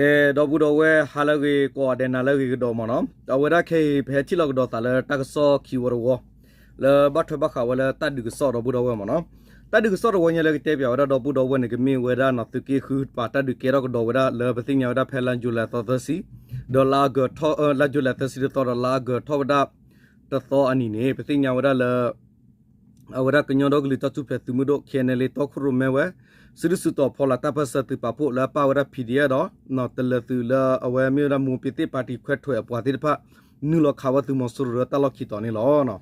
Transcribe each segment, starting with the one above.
ကဲ ဒီပုၢ်ဒီဝဲၢ် ဟါလၢအဂ့ၤ ကိးဂၤဒဲး နၤလၢအဂ့ၤကဒီးမ့ၢ်နီၤ. အဝဲဒၣ်ခဲအံၤ ပဟဲထံၣ်လိာ်ကဒီးသးလၢတၢ်ကစီၣ်ခံဝီတဝီ လၢဘၣ်ထွဲဘၣ်ဃးဝဲလၢတၢ်ဒုးကစီၣ် ဒီပုၢ်ဒီဝဲၢ်မ့ၢ်နီၤ. တၢ်ဒုးကစီၣ်တဝီညါလၢကတဲပၠးဝဲဒၣ်ဒီပုၢ်ဒီဝဲၢ်န့ၣ် ကမ့ၢ်ဝဲဒၣ်နီၤ သုးက့ဃုတပၤ တၢ်ဒုးကဲထီၣ်ကဒီးဝဲဒၣ်လၢပသ့ၣ်ညါဝဲဒၣ်ဖဲလါယူၤလံသီသၢဆံ ဒီးလါအကၢၤထီၣ် လါယူၤလံသၢဆံတသီဒီး လါအကၢၤထီၣ်ဝဲဒၣ်တသီအနံၤန့ၣ် ပသ့ၣ်ညါဝဲဒၣ်လၢ အဝဲဒၣ်ကညီဒီကလုာ်တၢ်ထူၣ်ဖျဲးသုးမုၢ်ဒိၣ် ခ့ၣ်အဲၣ်အၣ်လ့ၣ် တီခိၣ်ရိၣ်မဲဝဲ စုဒုၣ်စုတီၤဖီလာ်တၢ်ပၢၢ်ဆၢသုးပာ်ဖှိၣ်လၢအပၢ်ဝဲဒၣ် ဖံၣ်ဒံၣ်အၣ် ဒီး တလၢၤသုးလၢအဝဲမ့ၢ်ဝဲဒၣ် မိၢ်ပ့ၤသ့ၣ်ပၣ်တံၣ်ခွဲးထွဲးအပှၤသ့ၣ်တဖၣ် နုာ်လီၤခးဝဲသုးမီၤစိရိၤလၢတၢ်လီၢ်ခံတီၤန့ၣ်လီၤ.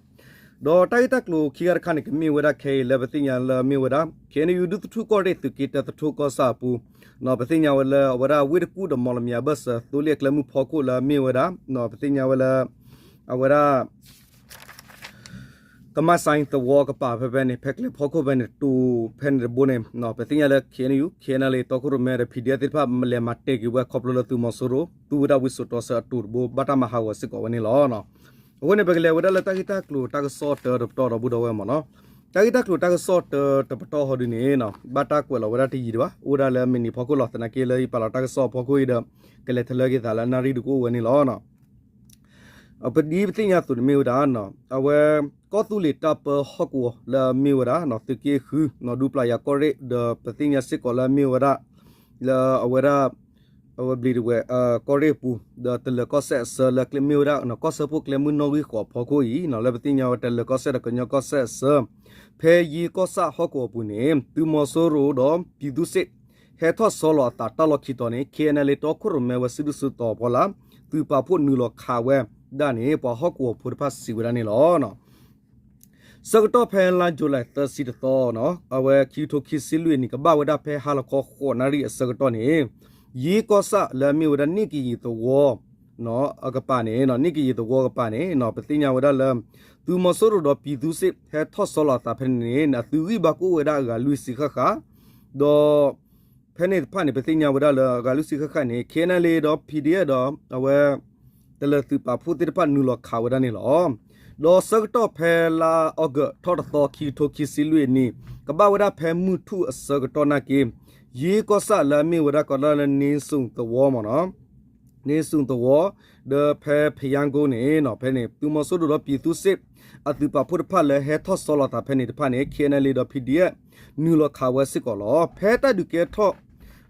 ဒီးတၢ်ဂ့ၢ်တၢ်ကျိၤခံဂၤတခါန့ၣ် ကမ့ၢ်ဝဲဒၣ်ခဲအံၤလၢပသ့ၣ်ညါလၢမ့ၢ်ဝဲဒၣ် ခ့ၣ်အဲၣ်ယူၣ် ဒူသထူၣ်ကီၢ်ရ့ၣ်သုးက့တၢသထူၣ်ကီၢ်ဆၣ်အပူၤ ပသ့ၣ်ညါဝဲလၢအဝဲဒၣ်ဝ့ၢ်တကူၣ်ဒီးမီၣ်လမၠၤအဘၢၣ်စၢၤသိလ့ၣ်အကျဲမုၢ်ဖီခိၣ်လၢမ့ၢ်ဝဲဒၣ် ပသ့ၣ်ညါဝဲလၢ အဝဲဒၣ် ကမၣ်စဲသဝီကပၤဖဲဖဲန့ၣ် ဖဲကျဲဖီခိၣ်ဖဲန့ၣ် တိၤဖဲန့ၣ်တဘိန့ၣ် ပသ့ၣ်ညါလၢ ခ့ၣ်အဲၣ်ယူၣ် ခ့ၣ်အဲၣ်အၣ်လ့ၣ် တီခိၣ်ရိၣ်မဲဒီး ဖံၣ်ဒံၣ်အၣ် သ့ၣ်တဖၣ် လဲၤမၤတဲာ်က့ၤဝဲခီဖျိလၢသုးမီၤစိရိၤ သူဝဲဒၣ်ဝံစိာ်တီဆၢအတိၤတဘိ ဘၣ်တၢ်မၤဟးဂီၤစ့ၢ်ကီးဝဲန့ၣ်လီၤ. အဃိန့ၣ် ပကလဲၤဝဲဒၣ်လၢတၢ်ဂ့ၢ်တၢ်ကျိၤတၢ်ကစီၣ်တၢတပတီၢ်ဒီပုၢ်ဒီဝဲၢ်မ့ၢ်နီၤ. တၢ်ဂ့ၢ်တၢ်ကျိၤတၢ်ကစီၣ်တၢတပတီၢ်ဟီဒုန့ၣ် ဘၣ်တၢ်ကွဲးလီၤဝဲဒၣ်တယံၤဒံးဘၣ် အိၣ်ဒၣ်လၢမံးနံးဖီခိၣ်လီၤ. သနာ်က့လၢယပာ်လီၤတၢ်ကစီၣ်အဖီခိၣ်အံၤဒီး ကလဲၤထီၣ်လၢက့ၤသးလၢအနၣ်ရံၣ်ဒုးကအိၣ်ဝဲန့ၣ်လီၤ. ပဒ်ပသ့ၣ်ညါအသိးန့ၣ်မ့ၢ်ဝဲဒၣ် အဝဲ ကီၢ်သူလ့ၤတၢ်ပၢဟီၣ်ကဝီၤလၢအမ့ၢ်ဝဲဒၣ် သုးက့ဃု ဒူပျၢ်ယၤကီၢ်ရ့ၣ် ဒီးပသ့ၣ်ညါစ့ၢ်ကီးလၢအမ့ၢ်ဝဲဒၣ် လၢအဝဲဒၣ် အဝဲဘျံးဒဝဲး ကီၢ်ရ့ၣ်အပူၤ ဒီးတလၢၤကီၢ်စဲၣ်အဆၢလၢမ့ၢ်ဝဲဒၣ် ကီၢ်စၢဖှိၣ်ကျဲမုၢ်နီၣ်ဂံၢ်ဃိးအဖီခိၣ်အံၤ လၢပသ့ၣ်ညါဝဲတလၢၤကီၢ်စဲၣ်ဒီးကညီကီၢ်စဲၣ်အဆၢ ဖဲယ့ကီၢ်ဆၣ်ဟီၣ်ကဝီၤအပူၤန့ၣ် သုးမီၤစိရိၤဒီးပံၤသူစ့ၣ် ဟဲထီၣ်ဆီလီၤအသးတၢ်လီၢ်ခံတီၤန့ၣ် ခ့ၣ်အဲၣ်အၣ်လ့ၣ် တီခိၣ်ရိၣ်မဲဝဲစုဒုၣ်စုတီၤဖီလာ် သုးပာ်ဖှိၣ်နုာ်လီၤခးဝဲဒၣ်န့ၣ် ပှၤဟီၣ်ကဝီၤဖိတဖၣ်စံးဝဲဒၣ်န့ၣ်လီၤ. ဆၢကတီၢ်ဖဲလါယူၤလံသၢဆံတသီ အဝဲခံကထိခံဆံလွံၢ်နံၣ် ကဘၣ်ဝဲဒၣ်ဖဲဟါလီၤခီဃိးနၣ်ရံၣ်အဆၢကတီၢ်န့ၣ် ယ့ကီၢ်ဆၣ်လၢအမ့ၢ်ဝဲဒၣ်န့ၣ်ကယံၤသဝီ အကပၤန့ၣ် န့ၣ်ကယံၤသဝီကပၤန့ၣ် ပသ့ၣ်ညါဝဲဒၣ်လၢ သုးမီၤစိရိၤဒီးပံၤသူစ့ၣ် ဟဲထီၣ်ဆီလီၤအသးဖဲန့ၣ်န့ၣ် အသုးဂံၢ်ဘါကအိၣ်ဝဲဒၣ်အဂၤလွံၢ်ဆံဃၣ်ဃၣ် ဒီး ဖဲန့ၣ်တဖၣ်န့ၣ် ပသ့ၣ်ညါဝဲဒၣ်လၢအဂၤလွံၢ်ဆံဃၣ်ဃၣ်န့ၣ် ခ့ၣ်အဲၣ်အၣ်လ့ၣ်ဒီး ဖံၣ်ဒံၣ်အၣ် ဒီး အဝဲ တလၢၤသုးပာ်ဖှိၣ်သ့ၣ်တဖၣ်နုာ်လီၤခးဝဲဒၣ်န့ၣ်လီၤ. ဒီးဆၢကတီၢ်ဖဲလါအီကူးထီၣ်တသီ ခံကထိခံဆံလွံၢ်နံၣ် ကဘၣ်ဝဲဒၣ်ဖဲမုၢ်ထူၣ်အဆၢကတီၢ်နာ်က့ ယ့ကီၢ်ဆၣ်လၢအမ့ၢ်ဝဲဒၣ်ကီးလၢ န့ဆူၣ်သဝီမ့ၢ်နီၤ န့ဆူၣ်သဝီ ဒီးဖဲဖယါကိန့ၣ် ဖဲန့ၣ် သုးမီၤစိရိၤဒီးပံၤသူစ့ၣ် အသုးပာ်ဖှိၣ်တဖၣ်လၢဟဲထီၣ်ဆီလီၤသးဖဲန့ၣ်တဖၣ်န့ၣ် ခ့ၣ်အဲၣ်အၣ်လ့ၣ်ဒီး ဖံၣ်ဒံၣ်အၣ် နုာ်လီၤခးဝဲစ့ၢ်ကီးလီၤ. ဖဲတၢ်ဒုးကဲထီၣ်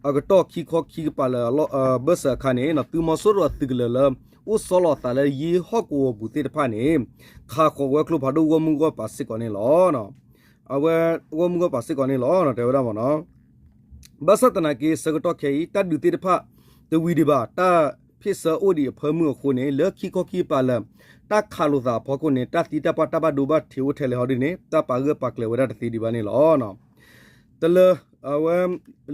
အကတီၢ်ခံခီခံကပၤလၢာ် ဘၢၣ်စၢၤအခါန့ၣ် သုးမီၤစိရိၤအသုးကလၢၤလၢ အိၣ်ဆီလီၤအသးလၢယ့ဟီၣ်ကဝီၤပူၤသ့ၣ်တဖၣ်န့ၣ် ခးဃီၤဝဲကျိဖးဒိၣ်ဂီၢ်မုၢ်ဂီၢ်ပၤစ့ၢ်ကီးန့ၣ်လီၤ. အဝဲ ဂီၢ်မုၢ်ဂီၢ်ပၤစ့ၢ်ကီးန့ၣ်လီၤ တဲဝဲဒၣ်မ့ၢ်နီၤ ဘၣ်ဆၣ်သနာ်က့ ဆၢကတီၢ်ခဲအံၤ တၢ်ဒုးသ့ၣ်တဖၣ် တဝံၤဒံးဘၣ် တၢ်ဖ့ၣ်ဆၢအိၣ်ဒံးအဖၢမုၢ်အဃိန့ၣ် လၢခံခီခံကပၤလၢာ် တၢ်ခးလိာ်သးအဖီခိၣ်န့ၣ် တၢ်သံတၢ်ပှၢ်တၢ်ဘၣ်ဒိဘၣ်ထံးအိၣ်ထဲလဲၣ်ဟီဒ်န့ၣ် တၢ်ပာ်ဂၢၢ်ပာ်ကျၢၤဝဲဒၣ်တသ့ဒံးဘၣ်န့ၣ်လီၤ. တလၢၤ အဝဲ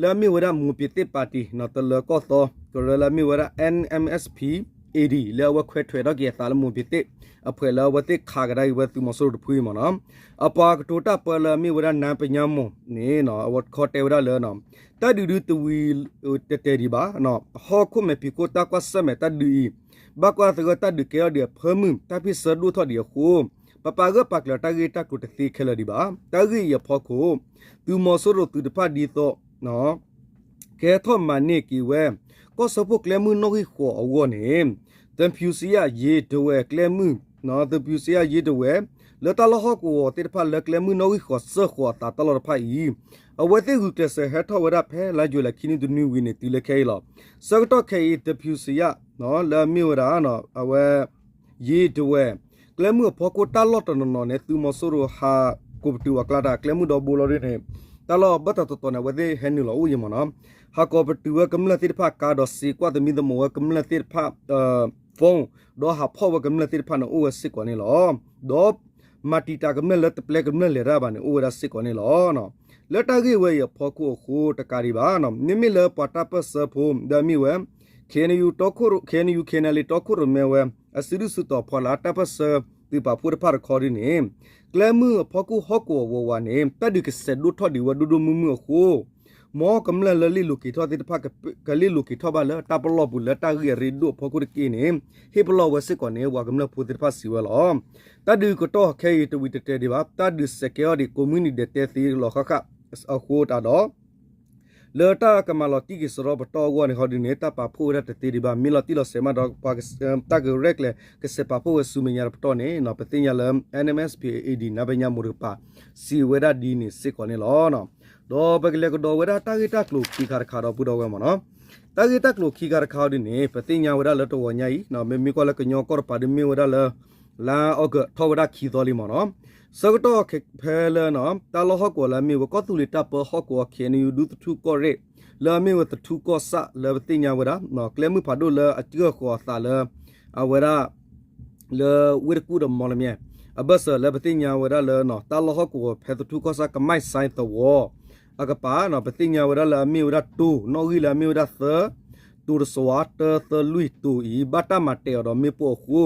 လၢအမ့ၢ်ဝဲဒၣ်မိၢ်ပ့ၤသ့ၣ်ပၣ်တံၣ် တလၢၤကီၢ်သီ ကရၢလၢအမ့ၢ်ဝဲဒၣ် NMSP-AD လၢအဝဲခွဲးထွဲးထီၣ်က့ၤအသးလၢမိၢ်ပ့ၤသ့ၣ်အဖှဲးလၢအဝဲသ့ၣ်ခးကဒါက့ၤဝဲသုးမီၤစိရိၤတဖုအံၤမ့ၢ်နီၤ အပှၤကတိၤတၢ်ပၢလၢအမ့ၢ်ဝဲဒၣ်နါပညါမိၢ်န့ၣ် အဝဲခီတဲဝဲဒၣ်လၢ တၢ်ဒုးဒုတဝံၤတတဲာ်ဒံးဘၣ် ဟီၣ်ခိၣ်မဲာ်ဖံးခိၣ်တၢ်ကွၢ်ဆၢၣ်မဲာ်တၢ်ဒုးအံၤ ဘၣ်ကွၢ်သဂၢၢ်တၢ်ဒုးကဲထီၣ်ဒံးအဖၢမုၢ် တၢ်ဖ့ၣ်ဆၢဒိၣ်ထီၣ်ဒံးအဃိ ပပာ်ဂၢၢ်ပာ်ကျၢၤတၢ်ဂ့ၢ်တၢ်ကျိၤတသ့ခဲလၢာ်ဒံးဘၣ်. တၢ်ဂ့ၢ်အံၤအဖီခိၣ် သုးမီၤစိရိၤသုးတဖၣ်ဒ်သိး ကဲထီၣ်မၤန့ၢ်က့ၤဝဲ ကီၢ်စၢဖှိၣ်ကျဲမုၢ်နီၣ်ဂံၢ်ဃိးအဂီၢ်န့ၣ် သဖူစံယၣ်ယ့တဝဲၢ်ကျဲမုၢ် သဖူစံယၣ်ယ့တဝဲၢ် လၢတၢ်လီၢ်ဟီၣ်ကဝီၤသ့ၣ်တဖၣ်လၢကျဲမုၢ်နီၣ်ဂံၢ်ဃိးစၢဃိးအသးတၢ်လီၢ်တဖၣ်အံၤ အဝဲသ့ၣ်ဂုာ်ကျဲးစၢးဟဲထီၣ်ဝဲဒၣ်ဖဲလါယူၤလံခံနွံတနွံဝံၤန့ၣ် တုၤလၢခဲအံၤလီၤ. ဆၢကတီၢ်ခဲအံၤ သဖူစံယၣ် လၢအမ့ၢ်ဝဲဒၣ် အဝဲ ယ့တဝဲၢ် ကျဲမုၢ်အဖီခိၣ်တၢ်လီၢ်တနီၤနီၤန့ၣ် သုးမီၤစိရိၤဟးကိးပတုာ်အကျါတၢ် ကျဲမုၢ်ဒီဘိလီၤဒ်န့ၣ် တၢ်လီၢ်ဘၣ်တၢ်တတီၤန့ၣ် အဝဲသ့ၣ်ဟဲနုာ်လီၤအိၣ်ယံၤမ့ၢ်နီၤ ဟးကိးပတုာ်ဝဲကမျၢၢ်သ့ၣ်တဖၣ်ကါဒီးစံးကွၢ်သမံသမိးဝဲကမျၢၢ်သ့ၣ်တဖၣ် phone ဒီးဟးဖီၣ်ဝဲကမျၢၢ်သ့ၣ်တဖၣ်န့ၣ်အိၣ်ဝဲစ့ၢ်ကီးန့ၣ်လီၤ. ဒီး မၤတံာ်တာ်ကမျၢၢ်လၢတပျဲကမျၢၢ်လဲၤတၢ်ဘၣ်န့ၣ် အိၣ်ဝဲဒၣ်စ့ၢ်ကီးန့ၣ်လီၤ. လၢတၢ်ဂ့ၢ်ဝဲအံၤအဖီခိၣ်အဃိတကးဒံးဘၣ် မ့မ့ၢ်လၢပှၤတၢ်ပၢၢ်ဆၢဖိ ဒီးမ့ၢ်ဝဲ KNU KNLA တီခိၣ်ရိၣ်မဲဝဲ အစုဒုၣ်စုတီၤဖီလာ် တၢ်ပၢၢ်ဆၢသုးပာ်ဖှိၣ်တဖၣ်တခီဒ်န့ၣ် ကျဲမုၢ်အဖီခိၣ်ဟီၣ်ကဝီၤဝးဝးန့ၣ် တၢ်ဒုးကဆဲးဒိၣ်ထီၣ်ဒံးဝဲဒိၣ်ဒိၣ်မုၢ်မုၢ်အဃိ မ်ကမျၢၢ်လၢလ့ၣ်လိၤက့ၤထီၣ်သ့ၣ်တဖၣ် ကလ့ၣ်လိၤက့ၤထီၣ်ဘၣ်လၢတၢ်ပလီၢ်ပူၤလၢတၢ်ဂ့ၢ်အရ့ဒိၣ်အဖီခိၣ်တက့ၢ်န့ၣ် ဟ့ၣ်ပလီၢ်ဝဲစ့ၢ်ကီးန့ၣ် ပှၤကမျၢၢ်ဖိသ့ၣ်တဖၣ်စံးဝဲလီၤ. တၢ်ဒုးကတီၢ်ခဲအံၤတဝံၤတတဲာ်ဒံးဘၣ် တၢ်ဒုးစဲးကဲထီၣ်ဒံးကိးမုၢ်နံၤဒဲးတဲသ့လီၤဃၣ်ဃၣ်အဃိတးဒီး လၢတၢ်ကမၤလီၤတံၢ်က့ၤစရီပတီၢ်အဂီၢ်န့ၣ် ဟီဒုန့ၣ် တၢ်ပာ်ဖှိၣ်ဝဲဒၣ်တသ့ဒံးဘၣ်. မ့ၢ်လီၤတံၢ်လီၤဆဲးမးဒီး ပှၤတၢ်ကရဲၣ်ကျဲၤကစဲးပာ်ဖှိၣ်ဝဲဆူမဲာ်ညါတပတီၢ်န့ၣ် ပသ့ၣ်ညါလၢ NMSP-AD နါဘဲညါမိၢ်တကပၤ စံးဝဲဒၣ်ဒ်န့ၣ်စ့ၢ်ကီးန့ၣ်လီၤ. ဒီးပကလဲၤကဒီးဝဲဒၣ်တၢ်ဂ့ၢ်တၢ်ကျိၤခံခါတခါဒီပုၢ်ဒီဝဲၢ်မ့ၢ်နီၤ. တၢ်ဂ့ၢ်တၢ်ကျိၤခံခါတခါအီၤဒ်န့ၣ် ပသ့ၣ်ညါဝဲဒၣ်လၢတဂီၤညါအံၤ မ့မ့ၢ်ကွၢ်လၢကညီကီၢ်တပၤဒ်မ့ၢ်ဝဲဒၣ်လၢ လါအီကူးထီၣ်ဝဲဒၣ်ခံသီလံမ့ၢ်နီၤ. ဆၢကတီၢ်ဖဲလၢ တၢ်လီၢ်ဟီၣ်ကဝီၤလၢအမ့ၢ်ဝဲကီၢ်သူလ့ၤတၢ်ပၢဟီၣ်ကဝီၤ KNU ဒူသထူကီၢ်ရ့ၣ် လၢအမ့ၢ်ဝဲသထူကီၢ်ဆၣ်လၢပသ့ၣ်ညါဝဲဒၣ် ကျဲမုၢ်ဖးဒိၣ်လၢအစှၢဃီၤအသးလၢ အဝဲဒၣ် လၢဝ့ၢ်တကူၣ်ဒီးမီၢ်လမၠဲၣ် အဘၢၣ်စၢၤလၢပသ့ၣ်ညါဝဲဒၣ်လၢ တၢ်လီၢ်ဟီၣ်ကဝီၤဖဲသထူကီၢ်ဆၣ်ကမၣ်စဲသဝီ အကပၤ ပသ့ၣ်ညါဝဲဒၣ်လၢအမ့ၢ်ဝဲဒၣ်တိၤနီၣ်ဂံၢ်လၢအမ့ၢ်ဝဲဒၣ်သၢ တိၤတစွၤတၢသၢလွံၢ်တိၤအံၤ ဘၣ်တၢ်မၤတဲာ်အီၤဒီးမ့ၣ်ပိၢ်အဃိ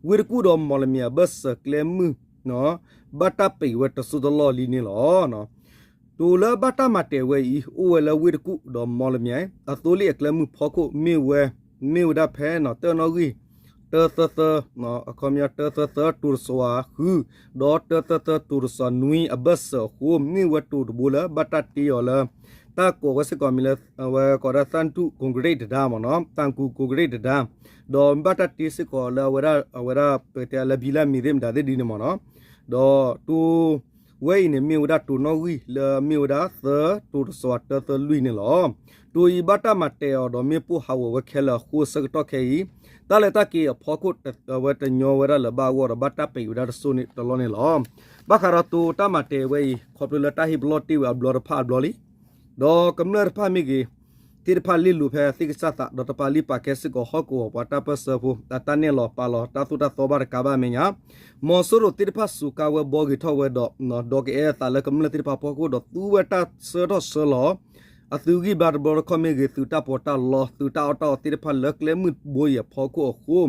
ဝ့ၢ်တကူၣ်ဒီးမီၢ်လမၠဲၣ်အဘၢၣ်စၢၤကျဲမုၢ် ဘၣ်တၢ်ပံးဝဲတစိၢ်တလီၢ်လံန့ၣ်လီၤ. တိၤလၢဘၣ်တၢ်မၤတဲာ်ဝဲအံၤ အိၣ်ဝဲလၢဝ့ၢ်တကူၣ်ဒီးမီၢ်လမၠဲၣ် အသိလ့ၣ်အကျဲမုၢ်ဖီခိၣ်မ့ၢ်ဝဲ မ့ၢ်ဝဲဒၣ်ဖဲ တၢနီၣ်ဂံၢ် တၢသၢသၢ အခီပညီတၢသၢသၢတိၤတစွၤဃု ဒီးတၢသၢသၢတိၤတစွၤနွံအဘၢၣ်စၢၤအဃိ မ့ၢ်ဝဲတိၤတဘိလၢဘၣ်တၢ်တ့အီၤလၢ တၢ်ကိးဝဲစ့ၢ်ကီးမံၤလၢ အဝဲကိးဒၣ်သၣ်ကူကိကရ့ၣ်တဒါမ့ၢ်နီၤ သၣ်ကူကိကရ့ၣ်တဒါ ဒီးဘၣ်တၢ်တ့စ့ၢ်ကီးလၢအဝဲဒၣ် အဝဲဒၣ်ပကတဲလၢဘံလၢမံၤသ့ၣ်မတၤသ့ၣ်ဒ်န့ၣ်မ့ၢ်နီၤ ဒီးတိၤ ဝဲအံၤန့ၣ် မ့ၢ်ဝဲဒၣ်တိၤနီၣ်ဂံၢ်လၢအမ့ၢ်ဝဲဒၣ်သၢ တိၤတစွၤတၢသၢလွံၢ်န့ၣ်လီၤ. တိၤအံၤဘၣ်တၢ်မၤတဲာ်အီၤဒီးမ့ၣ်ပိၢ်ဟးဂီၤဝဲခဲလၢာ်အဃိ ဆၢကတီၢ်ခဲအံၤ တၢ်လဲၤတၢ်က့ၤအဖီခိၣ် အဝဲတညီဝဲဒၣ်လၢၤဘၣ်အဂီၢ်ဒီး ဘၣ်တၢ်ပံးဝဲဒၣ်တစိၢ်န့ၣ်တလီၢ်န့ၣ်လီၤ. ဘၣ်ဃးဒီးတိၤတၢ်မၤတဲာ်ဝဲအံၤ ခီဖျိလၢတၢ်ဟ့ၣ်ပလီၢ်တ့ၢ်ဝဲအဘျီတဖၣ်အဘျီလံ ဒီးကမျၢၢ်တဖၣ်မ့ၢ်ဂ့ၤ သ့ၣ်တဖၣ်လ့ၣ်လိၤဖဲသ့ၣ်ကစၢ်သး ဒီးတပာ်လုၢ်ပာ်ကဲစ့ၢ်ကီး ဟီၣ်ကဝီၤပှၤတၢ်ပၢၢ်ဆၢဖိ အတၢ်နဲၣ်လီၤပာ်လီၤတၢ်သိၣ်တၢ်သီဘၣ်တကးဘၣ်အမဲာ်ညါ မီၤစိရိၤသ့ၣ်တဖၣ်စူးကါဝဲဘှီဂ့ၤထီၣ်ဝဲဒီး ဒီးကအဲၣ်အသးလၢကမျၢၢ်သ့ၣ်တဖၣ်အဖီခိၣ်ဒီးသူဝဲတၢ်ဆၢထီၣ်ဆၢလီၤ အသုးဂံၢ်ဘါတဘျီတခီၣ်မ့ၢ်ဂ့ၤ သုးတၢ်ပီးတၢ်လီ သုးတၢ်အီၣ်တၢ်အီသ့ၣ်တဖၣ်လၢကျဲမုၢ်ဘိအံၤအဖီခိၣ်အဃိ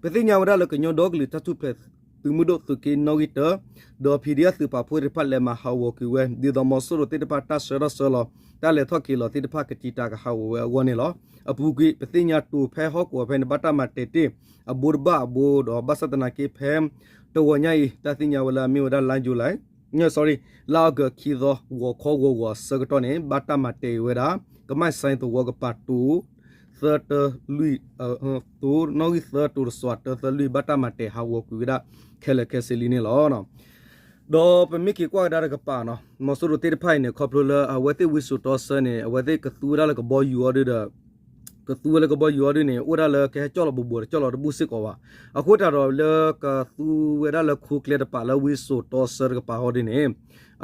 ပသ့ၣ်ညါဝဲဒၣ်လၢကညီဒီကလုာ်တၢ်ထူၣ်ဖျဲးသုးမုၢ်ဒိၣ်သုးက့နီၣ်ဂံၢ်တၢ ဒီး ပီၣ်ဒံၣ်အၣ် သုးပာ်ဖှိၣ်သ့ၣ်တဖၣ်လဲၤမၤဟးဂီၤကွံာ်ဝဲ ဒ်သိးမီၤစိရိၤသ့ၣ်တဖၣ်တၢ်ဆၢထီၣ်ဆၢလီၤ တၢ်လဲၤထီၣ်က့ၤလီၤသ့ၣ်တဖၣ်ကတံာ်တာ်ကဟးဂီၤဝဲအဂီၢ်န့ၣ်လီၤ. အပူၤကွံာ် ပသ့ၣ်ညါတိၤဖဲဟီၣ်ကဝီၤဖဲန့ၣ် ဘၣ်တၢ်မၤတဲာ်တ့ၢ် အဘိတဘၣ်အဘိဒီး ဘၣ်ဆၣ်သနာ်က့ဖဲ တဂီၤညါအံၤ တၢ်သ့ၣ်ညါဝဲလၢအမ့ၢ်ဝဲဒၣ်လါယူၤလံ sorry လါအီကူးခံသီ ဂီၤခီဂီၤဂီၤအဆၢကတီၢ်န့ၣ် ဘၣ်တၢ်မၤတဲာ်ဝဲဒၣ် ကမၣ်စဲသဝီကပၤတိၤ သၢတၢလွံၢ် တိၤနီၣ်ဂံၢ်သၢတိၤတစွၤတၢသၢလွံၢ် ဘၣ်တၢ်မၤတဲာ်ဟးဂီၤကွံာ်ဝဲဒၣ် ခဲလၢာ်ခဲဆ့လံန့ၣ်လီၤ. ဒီးပမ့ၢ်က့ၤကွၢ်ကဒါတကပၤနီၤ မီၤစိရိၤသ့ၣ်တဖၣ်အံၤန့ၣ် ခီဖျိလၢအဝဲသ့ၣ်ဝံစိာ်တီဆၢန့ၣ် အဝဲသ့ၣ်ကသူဝဲဒၣ်လၢကဘီယူၤအီၤဒုဒီး ကသူဝဲလၢကဘီယူၤအီၤဒုန့ၣ် အိၣ်ဒၣ်လၢကဟဲကၠီၣ်လီၤဘူးဘူးတကၠီၣ်လီၤတဘူးစ့ၢ်ကီးဘၣ်. အဃိသတးဒီးလၢကသူဝဲဒၣ်လၢခိကျဲတပၤလၢဝံစိာ်တီဆၢတကပၤအီၤဒုန့ၣ်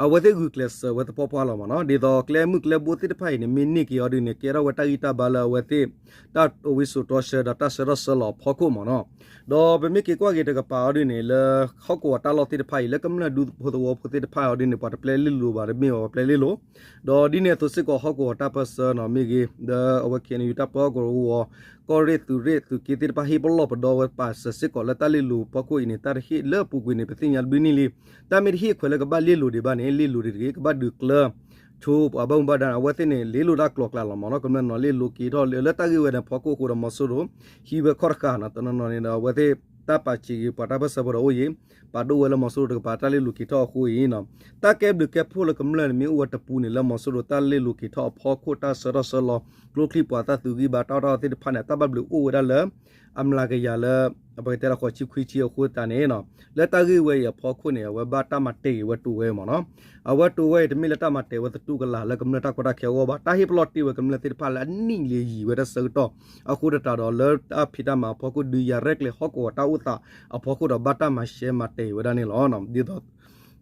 အဝဲသ့ၣ်ဂုာ်ကျဲးစၢးဝဲသပှၢ်ပှၢ်လီၤမ့ၢ်နီၤ. ဒ်သိးကျဲမုၢ်ကျဲဘိသ့ၣ်တဖၣ်အံၤန့ၣ် မ့ၢ်န့ၢ်က့ၤအီၤဒုန့ၣ် ကဲထီၣ်ဝဲတၢ်ဂံၢ်တၢ်ဘါလၢအဝဲသ့ၣ် တၢ်ဝံစိာ်တီဆၢဒီးတၢ်ဆၢထီၣ်ဆၢလီၤအဖီခိၣ်မ့ၢ်နီၤ. ဒီးပမ့ၢ်က့ၤကွၢ်က့ၤတကပၤအီၤဒုန့ၣ် လၢဟီၣ်ကဝီၤတၢ်လီၢ်သ့ၣ်တဖၣ်အံၤ လၢကမျၢၢ်ဒူဖိသဝီဖိသ့ၣ်တဖၣ်အီၤဒုန့ၣ် ပှၤတပျဲလ့ၣ်လိၤဘၣ်တမ့ၢ်ဘၣ် ပှၤပျဲလ့ၣ်လိၤ ဒီးဒ်န့ၣ်အသိးစ့ၢ်ကီးဟီၣ်ကဝီၤတၢ်ပၢၢ်ဆၢနီၤ မ့ၢ်ဂ့ၤ ဒီးအဝဲ KNU တၢ်ပၢဟီၣ်ကဝီၤ ကီၢ်ရ့ၣ်သုးရ့ၣ်သုးက့သ့ၣ်တဖၣ် ဟ့ၣ်ပလီၢ်ပဒီဝဲပာ်စၢၤစ့ၢ်ကီးလၢတၢ်လ့ၣ်လိၤဖီခိၣ်အံၤန့ၣ် တၢ်တဟ့ၣ်လၢအပူၤကွံာ်န့ၣ် ပသ့ၣ်ညါတဘျုးနံၣ်လံ. တၢ်မ့ၢ်တဟ့ၣ်ခွဲးလၢကဘၣ်လ့ၣ်လိၤဒံးဘၣ်န့ၣ် လ့ၣ်လိၤဒံးတဂ့ၤ ကဘၣ်ဒုးကျၢၤ ဆိပှၤဘၣ်မူဘၣ်ဒါန့ၣ် အဝဲသ့ၣ်န့ၣ် လ့ၣ်လိၤတၢ်ကျိၤကျဲလီၤမ့ၢ်နီၤ. ကမျၢၢ်နီၤလ့ၣ်လိၤက့ၤထီၣ်လၢတၢ်ဂ့ၢ်ဝဲန့ၣ်ဖီခိၣ်အဃိဒီးမီၤစိရိၤ ဟံးဝဲခီၣ်တဃာ်နီၤ တနီၤနီၤန့ၣ်ဒီး အဝဲသ့ၣ်တၢ်ပာ်စံးက့ၤပှၤတၢ်ပၢၢ်ဆၢဖိဒီးအိၣ်ယံၤ ပာ်ဒိၣ်ဝဲလၢမီၤစိရိၤတကပၤတၢ်လ့ၣ်လိၤက့ၤထီၣ်အဃိအံၤနီၤ တၢ်ကဲဘျုးကဲဖှိၣ်လၢကမျၢၢ်န့ၣ် မ့ၢ်အိၣ်ဝဲတပူၤန့ၣ် လၢမီၤစိရိၤတၢ်လ့ၣ်လိၤက့ၤထီၣ်အဖီခိၣ် တၢ်ဆၢထီၣ်ဆၢလီၤ ကျိချံပှၤသၣ်သုးဂံၢ်ဘါတၢ်အီၣ်တၢ်အီသ့ၣ်တဖၣ်န့ၣ် တၢ်ဘၣ်ဘျုးအိၣ်ဝဲဒၣ်လၢ အမျးကယၤလၢ ပကတဲလၢဃိးဆံခွံဆံအဃိသတးန့ၣ် လၢတၢ်ဂ့ၢ်ဝဲအံၤအဖီခိၣ်န့ၣ် အဝဲဘၣ်တၢ်မၤတဲာ်က့ၤဝဲတိၤဝဲမ့ၢ်နီၤ. အဝဲတိၤဝဲအံၤ တမ့ၢ်လၢတၢ်မၤတဲာ်ဝဲသတူၢ်ကလာ်လၢကမျၢၢ်တၢ်ကီတၢ်ခဲအဂီၢ်ဘၣ် တၢ်ဟ့ၣ်ပလီၢ်တ့ၢ်ဝဲကမျၢၢ်သ့ၣ်တဖၣ်လၢအနံၣ်လၢယံာ်ဝဲတၢ်ဆၢကတီၢ် အဃိသတးဒီးလၢတၢ်ဖံးတၢ်မၤအဖီခိၣ် ဒုးယၤရဲၣ်ကျဲၤဟီၣ်ကဝီၤတၢ်အိၣ်သးအဖီခိၣ်ဒီးဘၣ်တၢ်မၤရှဲမၤတဲာ်ဝဲဒၣ်န့ၣ်လီၤ. ဒ်သိး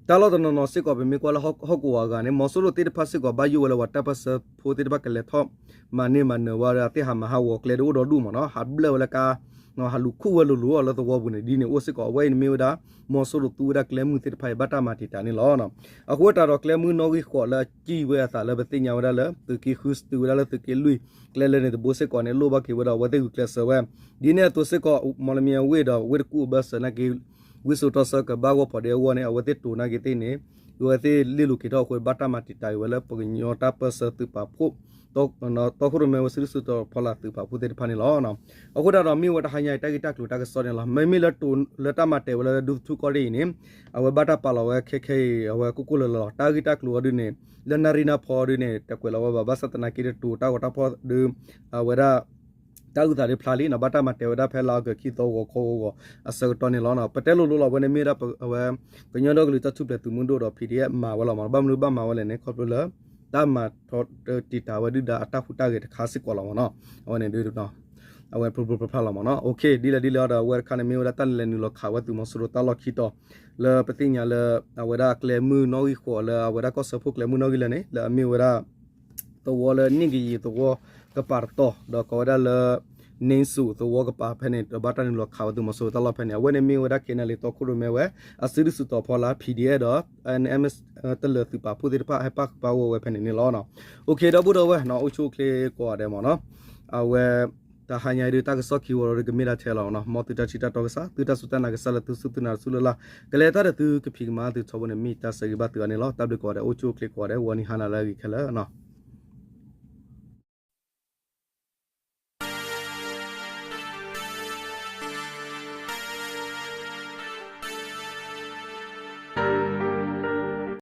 တၢ်လီၢ်တနီၤနီၤစ့ၢ်ကီး ပမ့ၢ်ကွၢ်လၢဟီၣ်ကဝီၤအဂၤန့ၣ် မီၤစိရိၤသ့ၣ်တဖၣ်စ့ၢ်ကီး ဘၣ်ယိၣ်ဝဲလၢပှၤတၢ်ပၢၢ်ဆၢဖိသ့ၣ်တဖၣ်ကလဲၤထီၣ်မၤန့ၢ်မၤနၢၤဝဲဒီး အသ့ၣ်ဟးမၤဟးဂီၤကျဲဒ်အိၣ်ဒီဒူၣ်မ့ၢ်နီၤ ဟးဘျၢၣ်ဝဲလၢကါ ဟးလူၤခူၣ်ဝဲလိၤလိၤလၢသဝီပူၤန့ၣ် ဒ်န့ၣ်အိၣ်စ့ၢ်ကီး အဝဲအံၤန့ၣ်မ့ၢ်ဝဲဒၣ် မီၤစိရိၤသူဝဲဒၣ်ကျဲမုၢ်သ့ၣ်တဖၣ်အံၤ ဘၣ်တၢ်မၤတံာ်တာ်န့ၣ်လီၤ. အဃိသတးဒီးကျဲမုၢ်နီၣ်ဂံၢ်ဃိးလၢအစံၣ်ဝဲအသးလၢပသ့ၣ်ညါဝဲဒၣ်လၢ သုးက့ဃုစတုၤဝဲဒၣ်လၢသုးက့လွံၢ် ကျဲလၢန့ၣ်တဘိစ့ၢ်ကီးန့ၣ် လိၣ်ဘၣ်က့ၤဝဲဒီးအဝဲသ့ၣ်ဂုာ်ကျဲးစၢးဝဲ ဒ်န့ၣ်အသိးစ့ၢ်ကီး မီၣ်လမံၤအဝ့ၢ်ဒီးဝ့ၢ်တကူၣ်အဘၢၣ်စၢၤနာ်က့ ဝံစိာ်တီဆၢကဘၣ်ဂီၢ်ဖီၣ်ဒ့အဂီၢ်န့ၣ် အဝဲသ့ၣ်တိၤနာ်က့သ့ၣ်န့ၣ် အဝဲသ့ၣ်လ့ၣ်လိၤက့ၤထီၣ်အဃိ ဘၣ်တၢ်မၤတံာ်တာ်က့ၤဝဲလၢပှၤကညီတၢ်ပၢၢ်ဆၢသုးပာ်ဖှိၣ် တီခိၣ်ရိၣ်မဲဝဲစုဒုၣ်စုတီၤဖီလာ်သုးပာ်ဖှိၣ်သ့ၣ်တဖၣ်န့ၣ်လီၤ. အဃိသတးဒီးမ့ၢ်ဝဲတဟါညါအံၤတၢ်ဂ့ၢ်တၢ်ကျိၤတၢ်ကစီၣ်န့ၣ်လီၤ. မ့မ့ၢ်လၢတိၤလၢတၢ်မၤတဲာ်ဝဲလၢဒူသထူကီၢ်ရ့ၣ်အံၤန့ၣ် အဝဲဘၣ်တၢ်ပာ်လီၤဝဲခဲခဲအံၤ အဝဲကိၢ်ကိၢ်လၢၤလၢၤလီၤ. တၢ်ဂ့ၢ်တၢ်ကျိၤအီၤဒုန့ၣ် လၢနၣ်ရံၣ်နၣ်ဖီဒုန့ၣ် တကွဲးလီၤဝဲဘၣ် ဘၣ်ဆၣ်သနာ်က့ဒီးတိၤတၢ်ဂီၤတၢ်ဖီၣ်ဒု အဝဲဒၣ် တၢ်အုၣ်သးဒုဖျါလံနီၤ. ဘၣ်တၢ်မၤတဲာ်ဝဲဒၣ်ဖဲလါအီကူးခံသီဂီၤခီဂီၤဂီၤအဆၢကတီၢ်န့ၣ်လီၤ. ပတဲလိၤလိၤလီၤ အဝဲန့ၣ်မ့ၢ်ဝဲဒၣ် အဝဲ ကညီဒီကလုာ်တၢ်ထူၣ်ဖျဲးသုးမုၢ်ဒိၣ်ဒီး ပီၣ်ဒံၣ်အဲၣ် မၤဝဲလီၤမးနီၤ. ဘၣ်မနုၤဘၣ်မၤဝဲလဲၣ်န့ၣ် ခီဖျိလၢ တၢ်မၤထီတံာ်တာ်ဝဲဒုၣ်ဒါအတၢ်ဟူးတၢ်ဂဲၤတခါစ့ၢ်ကီးလီၤမးနီၤ. အဝဲန့ၣ်ဒု အဝဲဖျိဖျိဖျါဖျါလီၤမးနီၤ. ဒ်လဲၣ်ဒ်လဲၣ်ဒီး အဝဲတခါန့ၣ်မ့ၢ်ဝဲဒၣ်တၢ်လဲၤနုာ်လီၤခးဝဲသုးမီၤစိရိၤတၢ်လီၢ်ခံတီၤ လၢပသ့ၣ်ညါလၢ အဝဲဒၣ်ကျဲမုၢ်နီၣ်ဂံၢ်ဃိးလၢအဝဲဒၣ်ကီၢ်စၢဖှိၣ်ကျဲမုၢ်နီၣ်ဂံၢ်လၢာ်န့ၣ် လၢအမ့ၢ်ဝဲဒၣ် သဝီလၢနံၣ်ကယံၤသဝီကပၤတတီၤ ဒီးကိးဝဲဒၣ်လၢ နံစူးသဝီကပၤဖဲန့ၣ် ဒီးဘၣ်တၢ်နုာ်လီၤခးဝဲသုးမီၤစိရိၤတၢ်လီၢ်ဖဲန့ၣ်. အဝဲန့ၣ်မ့ၢ်ဝဲဒၣ် KNLA တီခိၣ်ရိၣ်မဲဝဲ အစုဒုၣ်စုတီၤဖီလာ် PDF ဒီး NMS တလၢၤသုးပာ်ဖှိၣ်သ့ၣ်တဖၣ်ဟဲပၣ်ဃုာ်ပၣ်ဂီၢ်ဝဲဖဲန့ၣ်န့ၣ်လီၤ. အိၣ်ခ့ဒီပုၢ်ဒီဝဲၢ်နီၤ အိၣ်ဆူၣ်အိၣ်ချ့ကိးဂၤဒဲးမးနီၤ. အဝဲ တဟါညါအံၤဒုတၢ်ကစီၣ်ခံဝီၤဒီးကမ့ၢ်ဒၣ်ထဲလီၤနီၤ. မ်သုတၢ်ထံၣ်တၢ်တီကစၢ် သုတၢ်စူၢ်တၢ်နာ်ကစၢ်လၢသုစူၢ်သုနာ်တစူၢ်လၢ်လၢ် ကလဲၤတၢ်ဒီးသုကဖံးကမၤသုထီဘိန့ၣ် မ့ၢ်တၢ်ဆၢဂ့ၤဘၣ်သုအါန့ၣ်လီၤ. တၢ်ဘျုးကိးဂၤဒဲး အိၣ်ဆူၣ်အိၣ်ချ့ကိးဂၤဒဲး ဝီနံၤဟါနၤလၢအဂ့ၤခဲလၢာ်နီၤ.